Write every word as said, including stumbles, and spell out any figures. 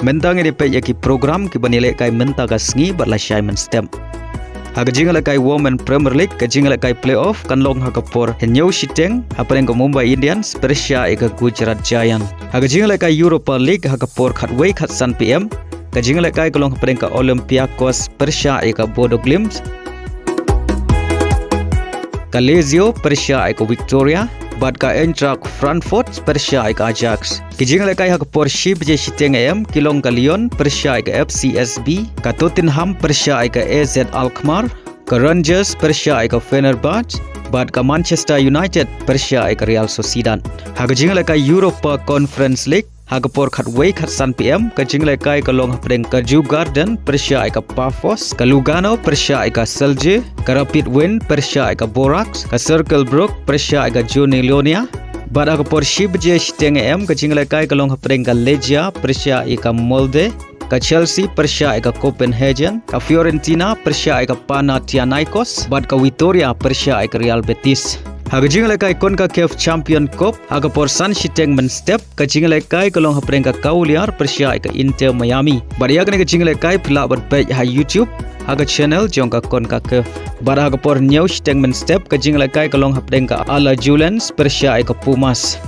Mynta ngin ïa peit ïa ki program kiban ïalehkai mynta ka sngi bad lashai mynstep. Ha ka jingïalehkai Women Premier League, ka jingïalehkai playoff kan long ha ka por hynñiew shiteng hapdeng ka Mumbai Indians pyrshah ïa ka Gujarat Giant. Ha ka jingïalehkai Europa League ha ka por khatwei khatsan P M, ka jingïalehkai ka long hapdeng ka Olympiacos pyrshah ïa ka Bodo Glimt, ka Lazio pyrshah ïa ka Victoria, bad ka Eintracht Frankfurt pyrshah ïa ka Ajax. Ki jingïalehkai ha ka por shi baje shiteng A M ki long ka Lyon pyrshah ïa ka F C S B, ka Tottenham pyrshah ïa ka A Z Alkmaar, ka Rangers pyrshah ïa ka Fenerbahce, bad ka Manchester United pyrshah ïa ka Real Sociedad. Ha ka jingïalehkai Europa Conference League ha ka por khatwei khatsan P M, ka jingïalehkai ka long hapdeng ka Djurgården pyrshah ïa ka Pafos, ka Lugano pyrshah ïa ka Celje, ka Rapid Wien pyrshah ïa ka Borac, ka Cercle Brugge pyrshah ïa ka Union Berlin. Bad ha ka por shi baje shiteng A M, ka jingïalehkai ka long hapdeng ka Legia pyrshah ïa ka Molde, ka Chelsea pyrshah ïa ka Copenhagen, ka Fiorentina pyrshah ïa ka Panathinaikos, bad ka Vitoria pyrshah ïa ka Real Betis. Ha ka jingïalehkai CONCACAF Champion Cup ha ka por san shiteng mynstep, ka jingïalehkai ka long hapdeng ka Cavaliers pyrshah ïa ka Inter Miami. Bad ïa kane ka jingïalehkai phi lah ban peit ha YouTube ha ka channel jong ka CONCACAF. Bad ha ka por hynñiew shiteng mynstep, ka jingïalehkai ka long hapdeng ka Alajuelense pyrshah ïa ka Pumas.